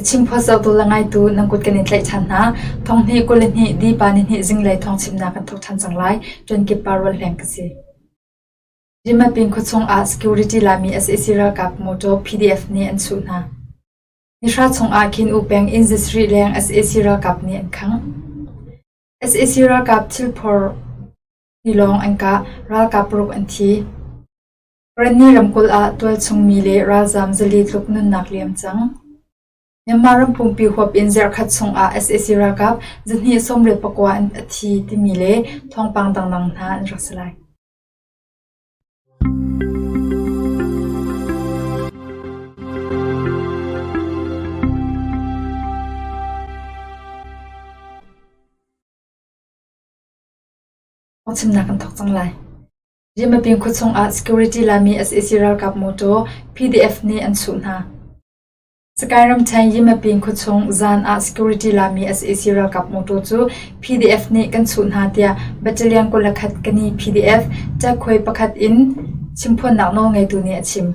Chimphawt zohtu le ngaitu nan kut kan in tlaih ṭhan hna. Thonghnih 22 Dipa nihnih zinglei thawngchimnak kan thawk ṭhan cang lai. Ṭuankip pa Rualhleng ka si. Rimapin khuachung ah security lami sac ralkap mawṭaw PDF nih an chuh hna. Nihra chungah khin U peng inn zasarih leng sac ralkap nih an khangh. Sac ralkap thilphor tilawng an kah, ralkap paruk an thi. Karenni ramkulh ah tualchung mi le ralzaam zali tluk nunnak liam cang. Myanmar ram pumpi huap in zarhkhat chungah sac ralkap 229 an a thi timi le thawngpang dangdang hna an rak si lai. Chimnak kan thawk cang lai. Yimapin khuachung ah security lami sac ralkap mawtaw PDF nih an chuh hna. Sagaing ramṭhen Yimapin khuachung zan ah security lami sac ralkap mawtaw cu PDF nih kan chuh hna tiah Battalion 21 Kani PDF ṭakkhuai pakhat in chimphuannak nawlngeitu nih a chim.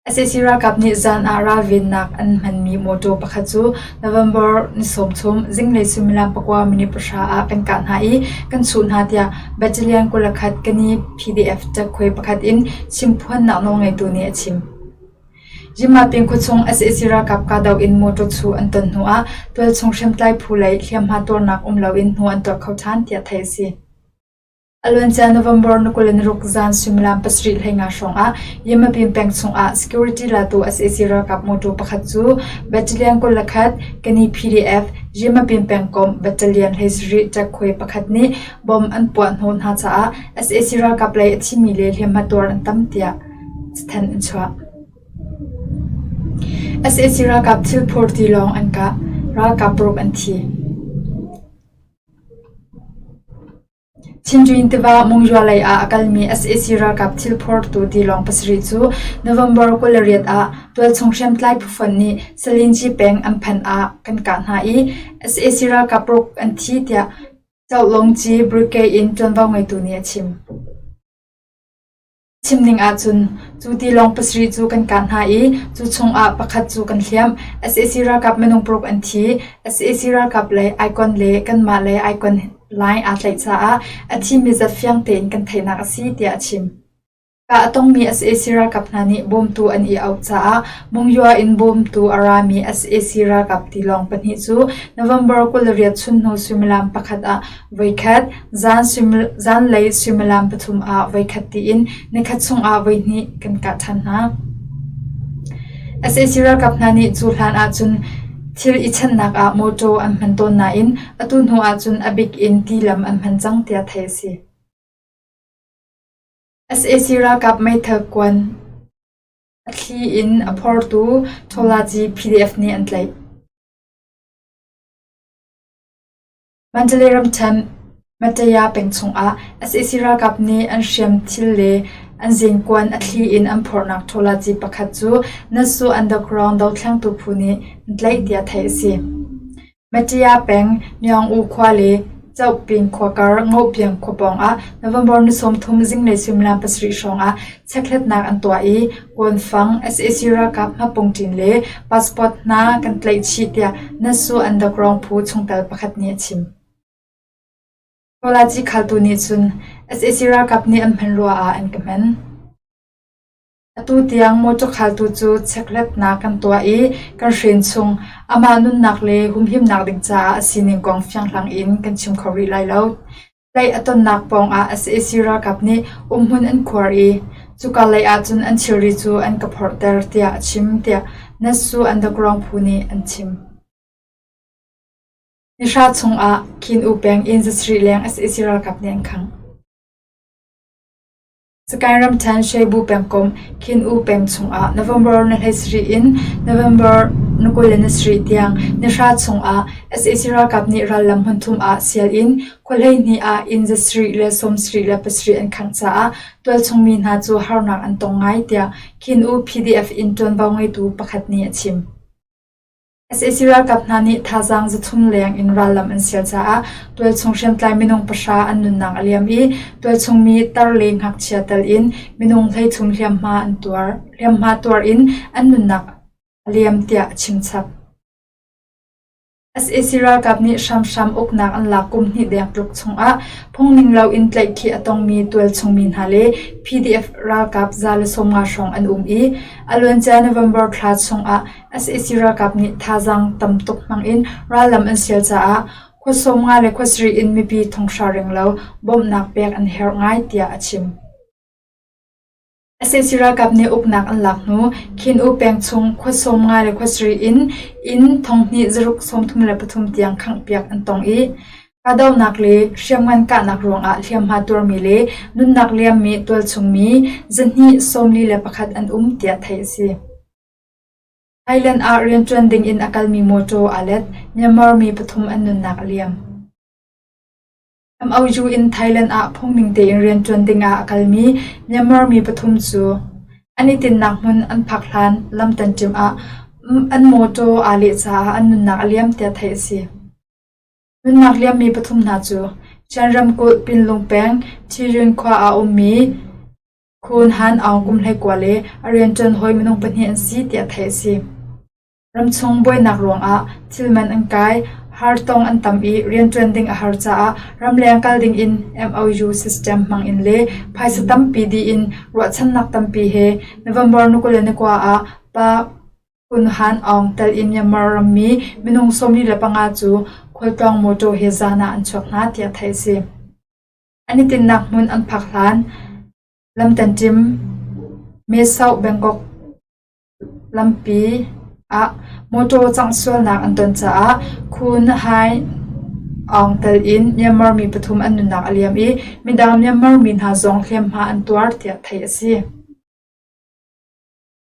Sac ralkap nih zan ah ralvennak an hmanmi mawṭaw pakhat cu November ni 30 zinglei suimilam pakua minute pahra ah kan kah hna i kan chuh hna tiah Battalion 21 Kani PDF ṭakkhuai pakhat in chimphuannak nawlngeitu nih a chim. Yimapin khuachung sac ralkap kahdoh in mawṭaw chuh an ton hnuah tualchung hriamtlai phu lei hliamhma tuarnak um loin hnu an tuar kho ṭhan tiah theih a si. A luancia November ni 26 zan suimilam 7:15 hrawngah Yimapin peng chungah security latu sac ralkap mawṭaw pakhat cu Battalion 21 Kani PDF Yimapin pengkomh Battalion 17 ṭakkhuai pakhat nih bomb an puah hnawh hna caah sac ralkap lei a thimi le hliamhma tuar an tam tiah cathanh an chuah. Sac ralkap thilphor tilawng an kah. Ralkap paruk an thi. Chindwin tiva Mungyua lei ah a kalmi sac ralkap thilphortu tilawng pasarih cu November 28 ah tualchung hriamtlai phufonh nih Salinci peng an phanh ah kan kah hna i sac ralkap paruk an thi tiah Cohlongci Brigade in ṭuanvo ngeitu nih a chim. Chim ning ahcun cu tilawng pasarih cu kan kah hna i cu chungah pakhat cu kan hliamh. Sac ralkap minung paruk an thi. Sac ralkap lei icon le kanmah lei icon line aa tlaih caah a thimi zat fiang tein kan theihnak a si tiah a chim. Kah a tongmi sac ralkap hna nih bawmtu an i auh caah Mungyua in bawmtu a rami sac ralkap tilawng pahnih cu November 28 chunhnu suimilam pakhat ah voikhat, zanlei suimilam pathum ah voikhat tiin nikhat chungah voihnih kan kah ṭhan hna. Sac ralkap hna nih cu hlan ahcun thil i chanhnak ah mawṭaw an hman tawn nain atu hnu ahcun a bik in ti lam an hman cang tiah theih a si. Sac ralkap meithal kuan a thli in a phortu Thawlaci PDF nih an tlaih. Mandalay ramṭhen Mataya peng chungah sac ralkap nih an hriamthil le an zinkuan a thli in an phorhnak Thawlaci pakhat cu Natsu Underground dothlengtu phu nih an tlaih tiah theih a si. Mataya peng Myaung-U khua le Cohpin khua kar Ngohpiang khua pawngah November ni 30 zinglei suimilam pasarih hrawngah chekhlatnak an tuah i Kuanfang sac ralkap hmapungṭin le passport hna kan tlaih chih tiah Natsu Underground phu chungtel pakhat nih a chim. Kawlaci khaltu nih cun sac ralkap nih an hman rua ah an ka hman. Atu tiang mawṭaw khaltu cu chekhlatnak kan tuah i kan hren chung. Amah nunnak le humhimnak ding caah a sining kong fianghlang in kan chim kho rih lai lo. Tlaih a tonnak pawngah sac ralkap nih umhmun an khuar i cuka lei ahcun an thilri cu an ka phorhter tiah a chim tiah Natsu Underground phu nih an chim. Nihra chungah Khin U peng inn zasarih leng sac ralkap nih an khangh. Sagaing ramṭhen Shwebu pengkomh Khin U peng chungah November ni 17 in November ni 27 tiang nihra chungah sac ralkap nih rallam hmunthum ah sial in khua 12 ah inn 7 le 77 an khangh caah tualchung mi hna cu harnak an tong ngai tiah Khin U PDF in ṭuanvo ngeitu pakhat nih a chim. Sac ralkap hna nih thazaang zathum leng in rallam an sial caah tualchung hriamtlai minung pahra an nunnak a liam i tualchung mi tar le ngakchia tal in minung 13 hliamhma an tuar hliamhma tuar in an nunnak a liam tiah a chimchap. Sac ralkap nih hramhram uknak an lak kum hnih deng tluk chungah phungning loin tlaihkhih a tongmi tualchung mi hna le PDF ralkap 150 hrawng an um i a luancia November thla chungah sac ralkap nih thazaang tam tuk hmangin rallam an sial caah khua 50 le khua sarih in mipi thonghra renglo bawmhnak pek an herh ngai tiah a chim. Sac ralkap nih uknak an lak hnu Khin-U peng chung khua 50 le khua sarih in inn 2,000 zaruk 33 tiang khanghpiak an tong i kahdohnak le hriamngan kahnak ruangah hliamhma tuarmi le nunnak liammi tualchung mi 241 an um tiah theih a si. Thailand ah rianṭuan dingin a kalmi mawṭaw aa let. Myanmar mi pathum an nunnak a liam. MOU in Thailand ah phungning tein rianṭuan dingah a kalmi Myanmar mi pathum cu an i tinhnak hmun an phak hlan lam tanṭim ah an mawṭaw aa leh caah an nunnak a liam tiah theih a si. Nunnak liammi pathum hna cu Shan ramkulh Pinlung peng Thiyun khua ah a ummi Khun Han Aung kum 19 le a rianṭuan hawi minung pahnih an si tiah theih a si. Ramchung buainak ruangah thilman an kai, hartong an tam i rianṭuan ding a har caah ramleng kal dingin MOU system hmangin le phaisa tampi dih in ruahchannak tampi he November 29 ah Pa Kun Han Aung tel in Myanmar rammi minung 45 cu khualtlawng mawṭaw he zan ah an chuak hna tiah theih a si. An i tinhnak hmun an phak hlan lamtanṭim Mesauh Bangkok Lampi ah mawṭaw cangh sualnak an ton caah Khun Hai Aung tel in Myanmar mi pathum an nunnak a liam i midang Myanmar mi hna zong hliamhma an tuar tiah theih a si.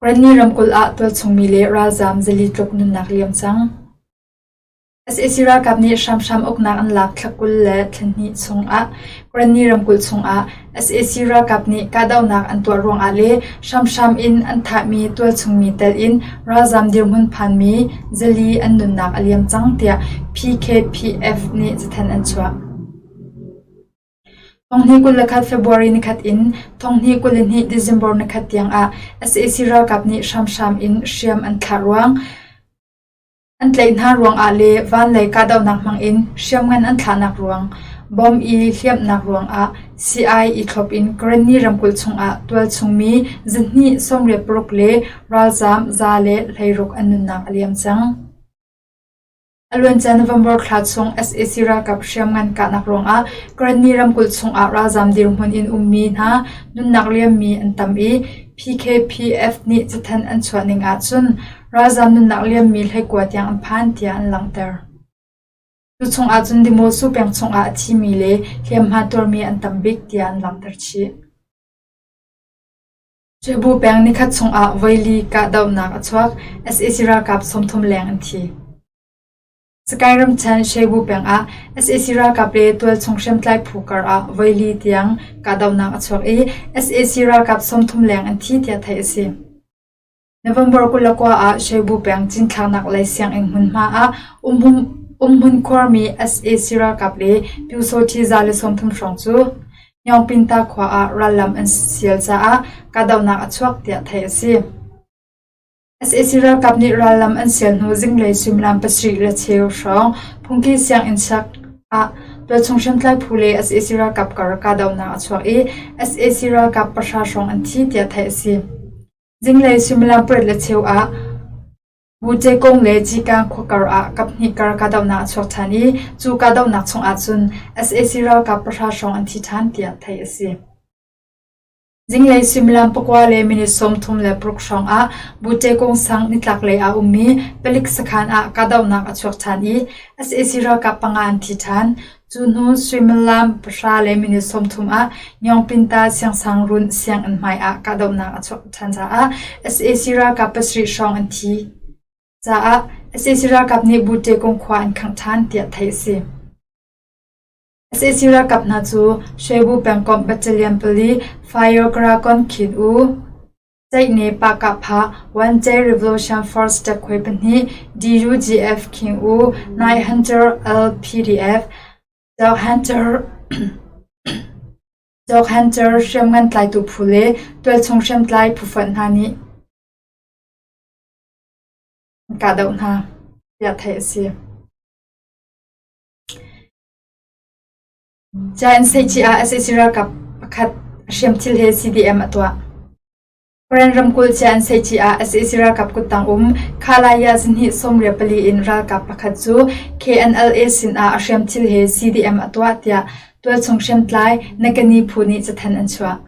Karenni ramkulh ah tualchung mi le ralzaam zali tluk nunnak liam cang. Sac ralkap nih hramhram uknak an lak thla 22 chungah Karenni ramkulh chungah sac ralkap nih kahdohnak an tuah ruangah le hramhram in an thahmi tualchung mi telh in ralzaam dirhmun phanmi zali an nunnak a liam cang tiah PKPF nih cathanh an chuah. 2021 February nikhat in 2022 December nikhat tiangah sac ralkap nih hramhram in hriam an thlah ruang An tlaih hna ruangah le vanlei kahdohnak hmangin hriamngan an thlahnak ruang, bom i hliamhnak ruangah sii-ai i thlop in Karenni ramkulh chungah tualchung mi 286 le ralzaam 116 an nunnak a liam cang. A luancia November thla chung sac ralkap hriamngan kahnak ruangah Karenni ramkulh chungah ralzaam dirhmun in ummi hna nunnak liammi an tam i PKPF nih cathanh an chuah ning ahcun Ralzaam nunnak liammi hleikua tiang an phan tiah an langhter. Cu chung ahcun Dimosu peng chungah a thimi le hliamhma tuarmi an tam bik tiah an langhter chih. Cebu peng nikhat chungah voili kahdohnak a chuak. Sac ralkap 30 leng an thi. Sakae ramṭhen Cebu peng ah sac ralkap le tualchung hriamtlai phu kar ah voili tiang kahdohnak a chuak i sac ralkap 30 leng an thi tiah theih a si. November 29 ah Cebu peng cinthlaknak lei sianginn hmunhma ah umhmun khuarmi sac ralkap le Pyusawhti 130 hrawng cu Nyaungpinta khua ah rallam an sial caah kahdohnak a chuak tiah theih a si. Sac ralkap nih rallam an sial hnu zinglei suimilam pasarih le cheu hrawng phungki sianginn chak ah tualchung hriamtlai phu le sac ralkap kar kahdohnak a chuak i sac ralkap pahra hrawng an thi tiah theih a si. Zinglei suimilam pariat le cheu ah Wucekung le Cikang khua kar ah kaphnih kar kahdohnak a chuak ṭhan i cu kahdohnak chung ahcun sac ralkap pahra hrawng an thi ṭhan tiah theih a si. Zinglei suimilam pakua le minute 36 hrawng ah Buṭekung sang nitlaklei ah ummi palik sakhan ah kahdohnak a chuak ṭhan i sac ralkap panga an thi ṭhan. Cu hnu suimilam pahra le minute 30 ah Nyaungpinta Siangsangruun sianginn hmai ah kahdohnak a chuah ṭhan caah sac ralkap pasarih hrawng an thi caah sac ralkap nih Buṭekung khua an khangh ṭhan tiah theih a si. Sac ralkap hna cu Shwebu pengkomh Battalion pali Fire Karagon Khin U Ceihne Pahkahphah One-Day Revolution Force ṭekhawi pahnih DUGF King U Night Hunter LPDF Dog Hunter Dog Hunter hriamngan tlaitu phu le tualchung hriamtlai phufonh hna nih an kahdoh hna, tiah theih a si. Giant Seici ah sac ralkap pakhat a hriamthil he CDM a tuah. Karen ramkulh Giant Seici ah sac ralkap kuttang um Khalaya zihnih 94 in ralkap pakhat cu KNLA sin ah a hriamthil he CDM a tuah tiah tualchung hriamtlai Nakani phu nih cathanh an chuah.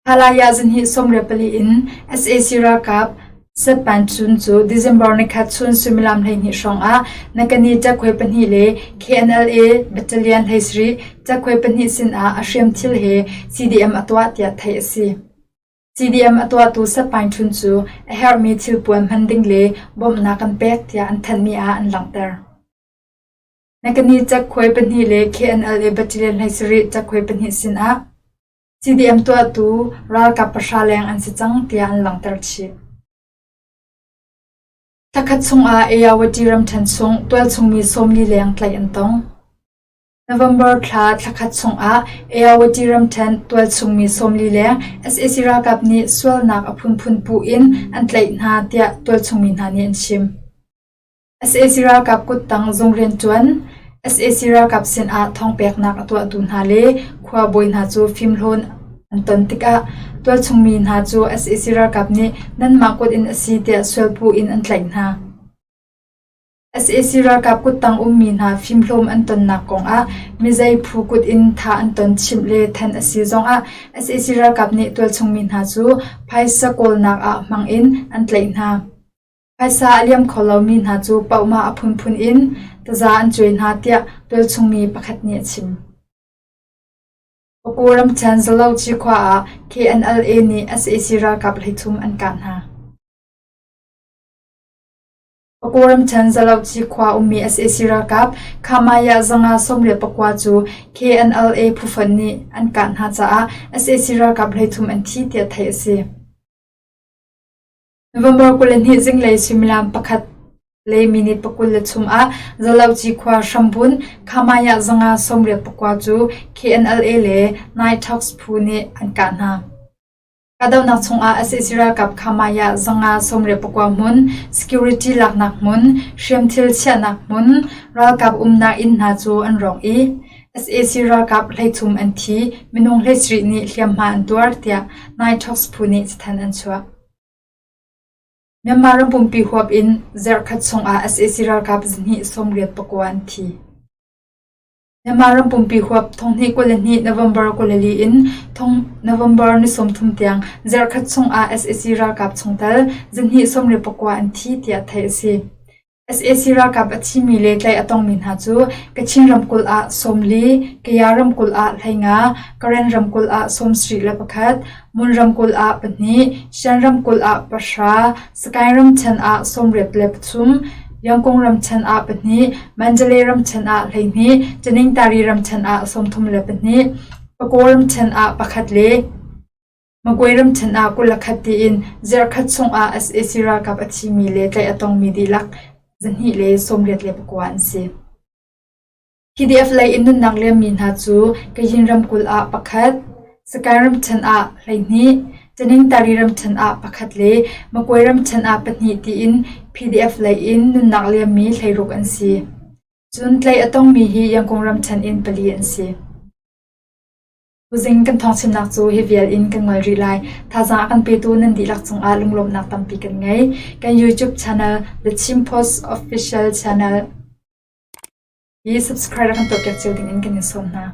Halaya zihnih 94 in sac ralkap Satpan Chun cu December nikhat chun suimilam 12 hrawng ah Nakani ṭakkhuai pahnih le KNLA Battalion 17 ṭakkhuai pahnih sin ah a hriamthil he CDM a tuah tiah theih a si. CDM a tuahtu Satpain Htun cu a herhmi thilpuan hman ding le bawmhnak kan pek tiah an thanhmi ah an langhter. Nakani ṭakkhuai pahnih le KNLA Battalion 17 ṭakkhuai pahnih sin ah CDM tuahtu ralkap pahra leng an si cang tiah an langhter chih. Thlakhat chungah Ayeyawady ramṭhen chung tualchungmi 40 leng tlaih an tong. November thla thlakhat chungah Ayeyawady ramṭhen tualchungmi 40 leng sac ralkap nih sualnak a phunphun puh in an tlaih hna tiah tualchungmi hna nih an chim. Sac ralkap kuttang zung rianṭuan, sac ralkap sinah thawngpeknak a tuahtu hna le khuabawi hna cu fimhlawn an ton tikah tualchung mi hna cu sac ralkap nih nanmah kut in a si tiah sualpuh in an tlaih hna. Sac ralkap kuttang ummi hna fimhlawm an tonnak kongah mizei phu kut in thah an ton chimh le thanh a si zongah sac ralkap nih tualchung mi hna cu phaisa kawlnak ah hmang in an tlaih hna. Phaisa a liam kho lomi hna cu pohmah a phunphun in taza an cuai hna tiah tualchung mi pakhat nih a chim. Paku ramṭhen Zalawci khua ah KNLA nih sac ralkap 13 an kah hna. Paku ramṭhen Zalawci khua ummi sac ralkap Khamaya zanga 99 cu KNLA phufonh nih an kah hna caah sac ralkap 13 an thi tiah theih a si. November 22 zinglei suimilam pakhat le minute 20 ah Zalawci khua hrambunh Khamaya zanga 89 cu KNLA le Nighttalks phu nih an kah hna. Kahdohnak chungah sac ralkap Khamaya zanga 89 hmun, security laknak hmun, hriamthil chiahnak hmun, ralkap umnak inn hna cu an rawk i sac ralkap 13 an thi, minung 17 nih hliamhma an tuar tiah Nighttalks phu nih cathanh an chuah. Myanmar ram pumpi huap in zarhkhat chungah sac ralkap zihnih 89 an thi. Myanmar ram pumpi huap 2022 November 24 in November ni 30 tiang zarhkhat chungah sac ralkap chungtel zihnih 89 an thi tiah theih a si. Sac ralkap a thimi le tlaih a tongmi hna cu Kachin ramkulh ah 40, Kaya ramkulh ah 15, Karen ramkulh ah 71, Mon ramkulh ah pahnih, Shan ramkulh ah pahra, Sagaing ramṭhen ah 83, Yangon ramṭhen ah pahnih, Mandalay ramṭhen ah 12, Taningtari ramṭhen ah 32, Pago ramṭhen ah pakhat le Magway ramṭhen ah 21 tiin zarhkhat chungah sac ralkap a thimi le tlaih a tongmi dihlak 289 an si. PDF lei in nunnak liammi hna cu Kayin ramkulh ah pakhat, Sagaing ramṭhen ah 12, Taningtari ramṭhen ah pakhat le Magway ramṭhen ah pahnih tiin PDF lei in nunnak liammi 16 an si. Cun tlaih a tongmi hi Yangon ramṭhen in pali an si. Tuzing kan thawngchimnak cu hi vial in kan ngol rih lai. Thazaang a kan petu nan dihlak cungah lunglawmhnak tampi kan ngei. Kan YouTube channel The Chin Post Official Channel hi subscribe kan tuahpiak cio dingin kan in sawm hna.